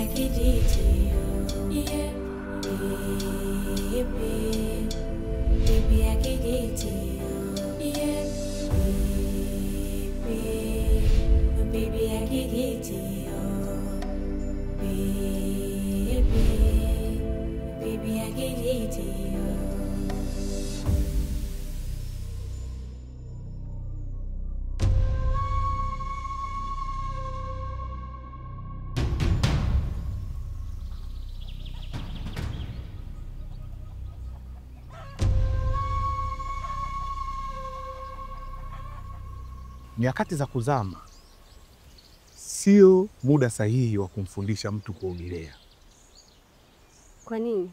I get it to you. Yeah, baby, baby, I get it to you. Yeah, baby, baby, I get it to you. Baby, baby, I get it to you. Nyakati za kuzama sio muda sahihi wa kumfundisha mtu kuogelea. Kwa nini?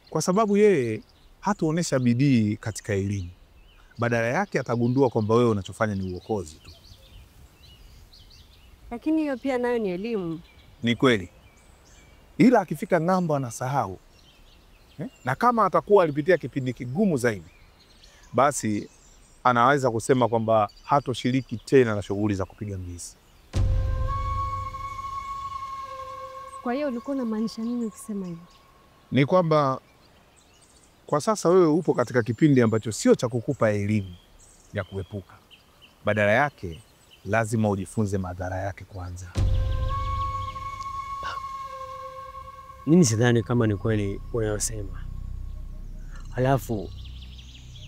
Kwa sababu yeye hatuonesha bidii katika elimu. Badala yake atagundua kwamba wewe unachofanya ni uokozi tu. Lakini hiyo pia nayo ni elimu. Ni kweli. Ila akifika ng'ambo anasahau. Na kama atakuwa alipitia kipindi kigumu zaidi, basi anaweza kusema kwamba hatoshiriki tena na shughuli za kupiga mbizi. Kwa hiyo ulikuwa unamaanisha nini ukisema hivyo? Ni kwamba kwa sasa wewe upo katika kipindi ambacho sio cha kukupa elimu ya kuepuka. Badala yake lazima ujifunze madhara yake kwanza. Mimi sidhani kama ni kweli unayosema. Halafu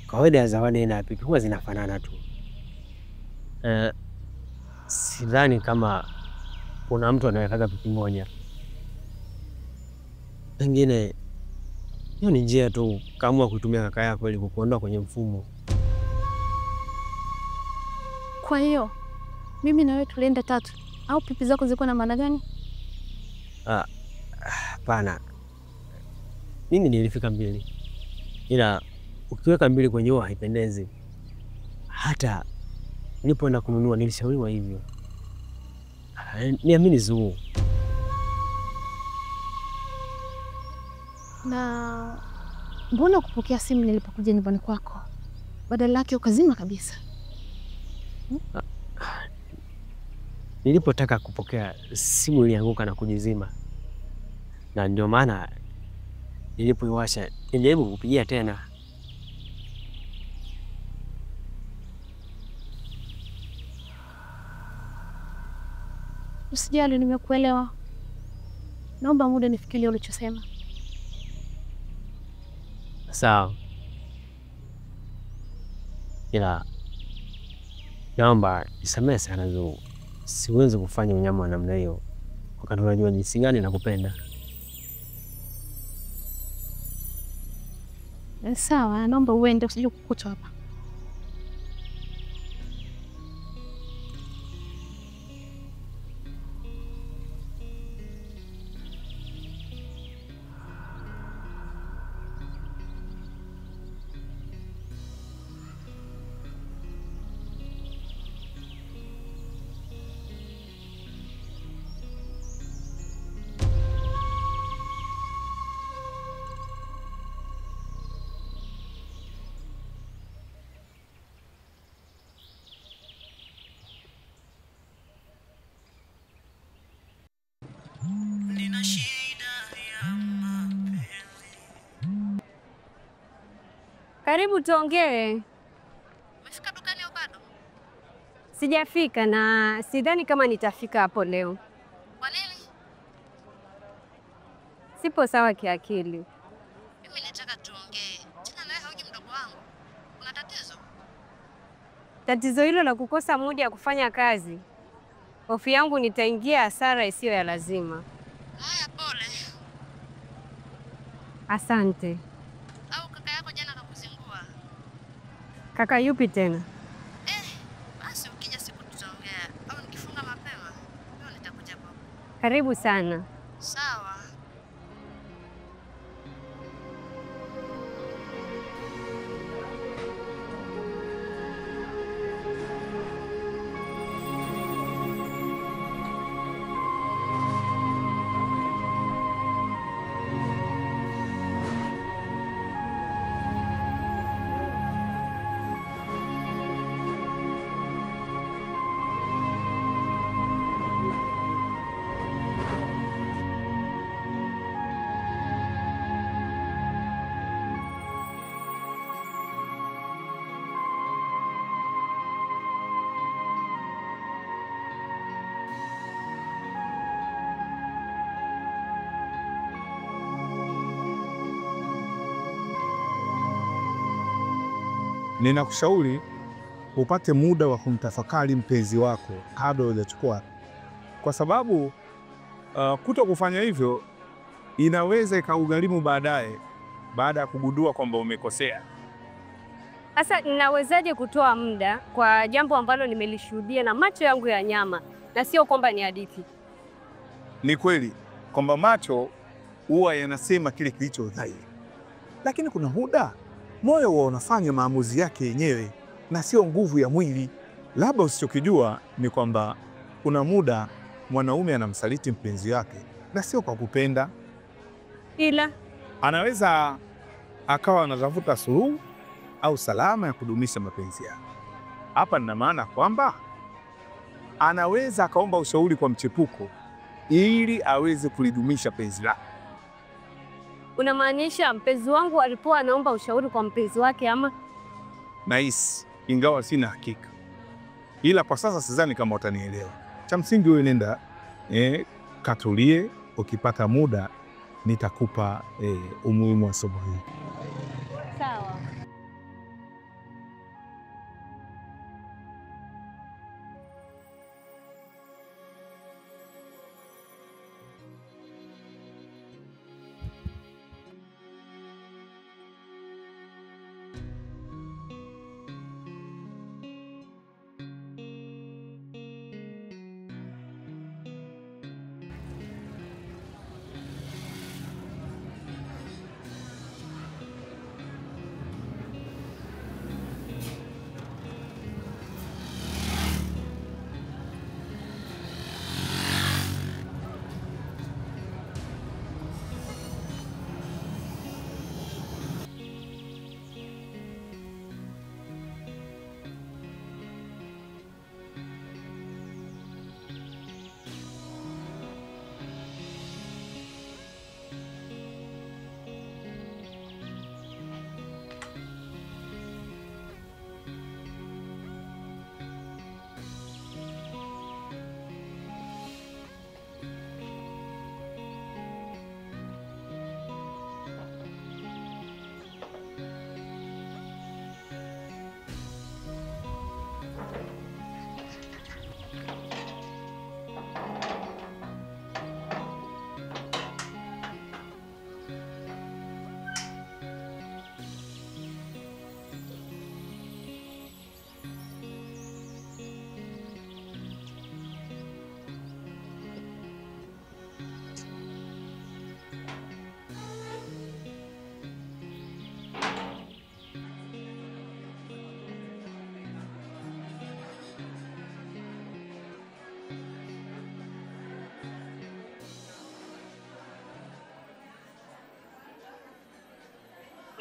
kawaida ya zawadi na pipi huwa zinafanana tu. Sidhani kama kuna mtu anawekaga pipi moja. Pengine hiyo ni njia tu kaamua kutumia kaka yako ili kukuondoa kwenye mfumo. Kwa hiyo mimi na wewe tulienda tatu au pipi zako zilikuwa na maana gani? Hapana. Mimi nilifika 2. Ila ukiweka 2 kwenye huwa haipendezi. Hata nilipoenda kununua nilishauriwa hivyo. Niamini Zuu. Na mbona kupokea simu nilipokuja nyumbani kwako? Badala yake ukazima kabisa. Nilipotaka kupokea simu ilianguka na kujizima. Na ndio maana nilipoiwasha nilijaribu kupigia tena. Usijali, nimekuelewa. Naomba muda nifikirie ulichosema. Sawa. Ila naomba nisamehe sana Zuu. Siwezi kufanya unyama wa namna hiyo wakati unajua jinsi gani nakupenda. Sawa, naomba uende usije kukutwa hapa. Karibu tuongee. Umefika dukani au bado? Sijafika na sidhani kama nitafika hapo leo. Kwa nini? Sipo sawa kiakili. Mimi nataka tuongee. Tena nawe hauji mdogo wangu. Kuna tatizo? Tatizo hilo la kukosa muda ya kufanya kazi. Hofu yangu nitaingia hasara isiyo ya lazima. Haya, pole. Asante. Au kaka yako jana akakuzingua? Kaka yupi tena? Basi ukija siku tutaongea. Au nikifunga mapema, leo nitakuja kwako. Karibu sana. Sawa. Ninakushauri upate muda wa kumtafakari mpenzi wako kabla hujachukua, kwa sababu kuto kufanya hivyo inaweza ikakugharimu baadaye, baada ya kugundua kwamba umekosea. Sasa ninawezaje kutoa muda kwa jambo ambalo nimelishuhudia na macho yangu ya nyama na sio kwamba ni hadithi? Ni kweli kwamba macho huwa yanasema kile kilicho dhahiri, lakini kuna muda moyo huwa unafanya maamuzi yake yenyewe na sio nguvu ya mwili. Labda usichokijua ni kwamba kuna muda mwanaume anamsaliti mpenzi wake na sio kwa kupenda, ila anaweza akawa anatafuta suluhu au salama ya kudumisha mapenzi yake. Hapa nina maana kwamba anaweza akaomba ushauri kwa mchepuko ili aweze kulidumisha penzi lake. Unamaanisha mpenzi wangu alikuwa anaomba ushauri kwa mpenzi wake ama? Nahisi, ingawa sina hakika, ila kwa sasa sidhani kama utanielewa. Cha msingi wewe nenda katulie, ukipata muda nitakupa umuhimu wa somo hili. Sawa.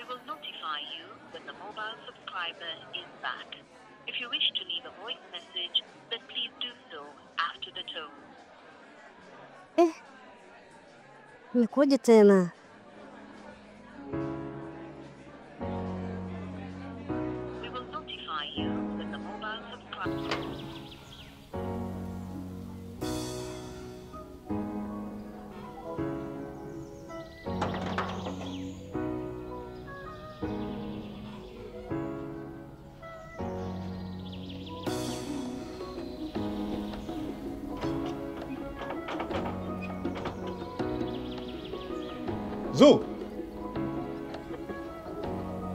Will notify you when the mobile subscriber is back. If you wish to leave a voice message, then please do so after the tone. Nikoje tena? We will notify you when the mobile subscriber. Zu!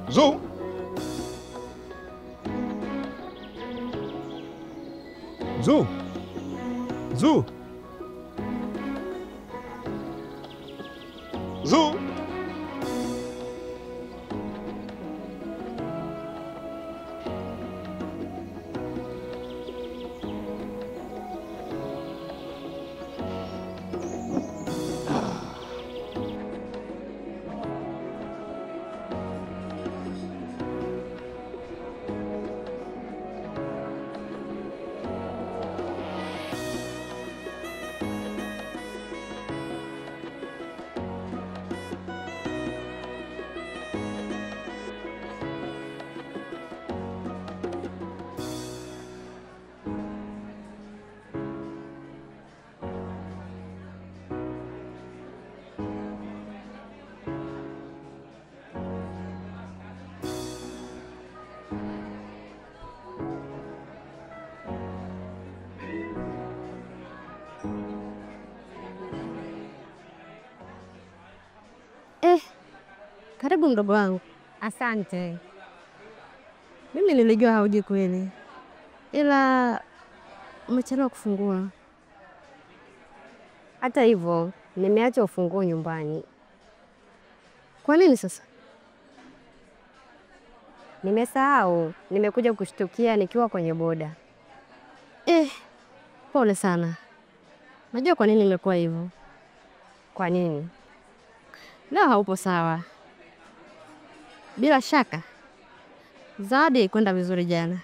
Zu! Zu! Zu! Zu! Karibu mdogo wangu. Asante. Mimi nilijua hauji kweli, ila umechelewa kufungua. Hata hivyo, nimeacha ufunguo nyumbani. Kwa nini sasa? Nimesahau, nimekuja kushtukia nikiwa kwenye boda. Pole sana. Najua kwa nini imekuwa hivyo. Kwa nini? Leo haupo sawa. Bila shaka Zawadi haikwenda vizuri jana.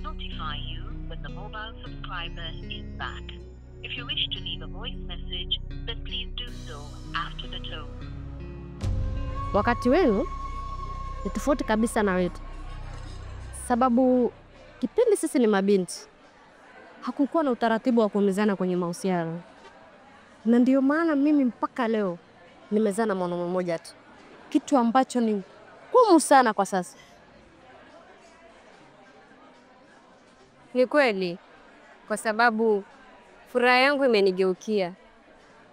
Notify you when the mobile subscriber is back. If you wish to leave a voice message, then please do so after the tone. Wakati wenu ni tofauti kabisa na wetu, sababu kipindi sisi ni mabinti hakukuwa na utaratibu wa kuumizana kwenye mahusiano, na ndio maana mimi mpaka leo nimezaa na mwanaume mmoja tu, kitu ambacho ni ngumu sana kwa sasa. Ni kweli, kwa sababu furaha yangu imenigeukia.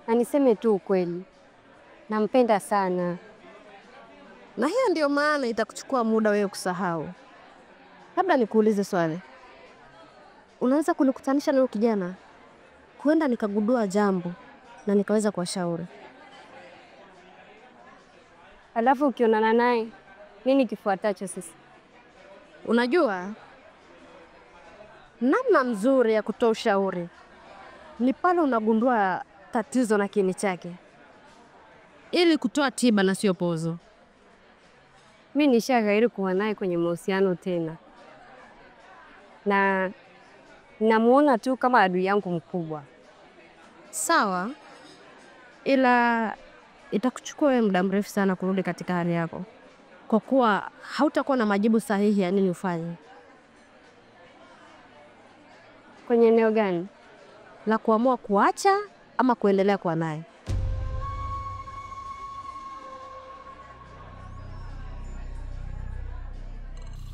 Na niseme tu ukweli, nampenda sana. Na hiyo ndio maana itakuchukua muda wewe kusahau. Labda nikuulize swali. Unaweza kunikutanisha na huyo kijana? Huenda nikagundua jambo na nikaweza kuwashauri. Alafu ukionana naye, nini kifuatacho sasa? Unajua, namna mzuri ya kutoa ushauri ni pale unagundua tatizo na kiini chake, ili kutoa tiba na sio pozo. Mimi nishaghairi kuwa naye kwenye mahusiano tena, na namuona tu kama adui yangu mkubwa. Sawa, ila itakuchukua wewe muda mrefu sana kurudi katika hali yako, kwa kuwa hautakuwa na majibu sahihi ya nini ufanye. Kwenye eneo gani? La kuamua kuacha ama kuendelea kuwa naye.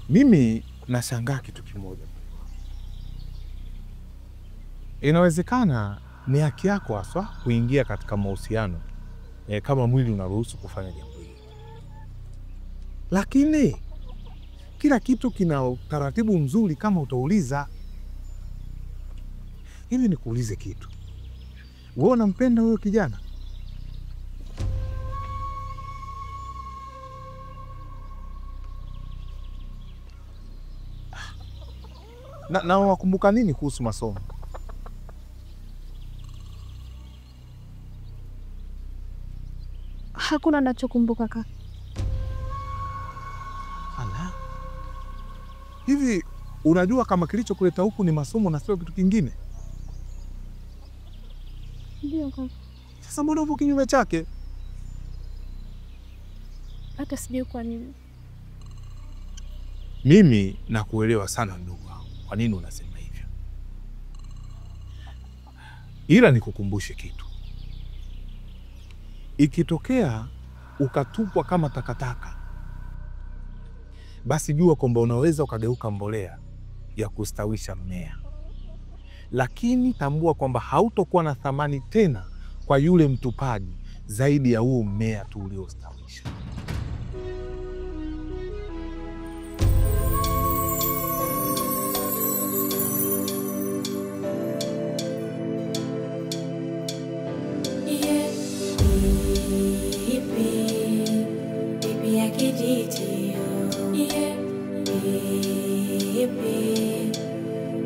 Mimi nashangaa kitu kimoja. Inawezekana ni haki yako haswa kuingia katika mahusiano kama mwili unaruhusu kufanya jambo hili. Lakini kila kitu kina utaratibu mzuri kama utauliza. Hivi nikuulize kitu. Wewe unampenda huyo kijana? Na wakumbuka nini kuhusu masomo? Hakuna nachokumbuka kaka. Ala. Hivi unajua kama kilichokuleta huku ni masomo na sio kitu kingine? Ndio kaka. Sasa mbona upo kinyume chake? Hata sijui kwa nini. Mimi nakuelewa sana ndugu wangu. Kwa nini unasema hivyo? Ila nikukumbushe kitu. Ikitokea ukatupwa kama takataka, basi jua kwamba unaweza ukageuka mbolea ya kustawisha mmea. Lakini tambua kwamba hautokuwa na thamani tena kwa yule mtupaji zaidi ya huo mmea tu uliostawisha. Bibi ya kijiji, bibi,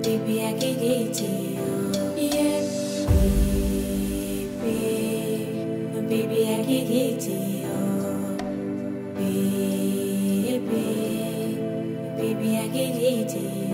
bibi ya kijiji, bibi, bibi ya kijiji, bibi, bibi ya kijiji.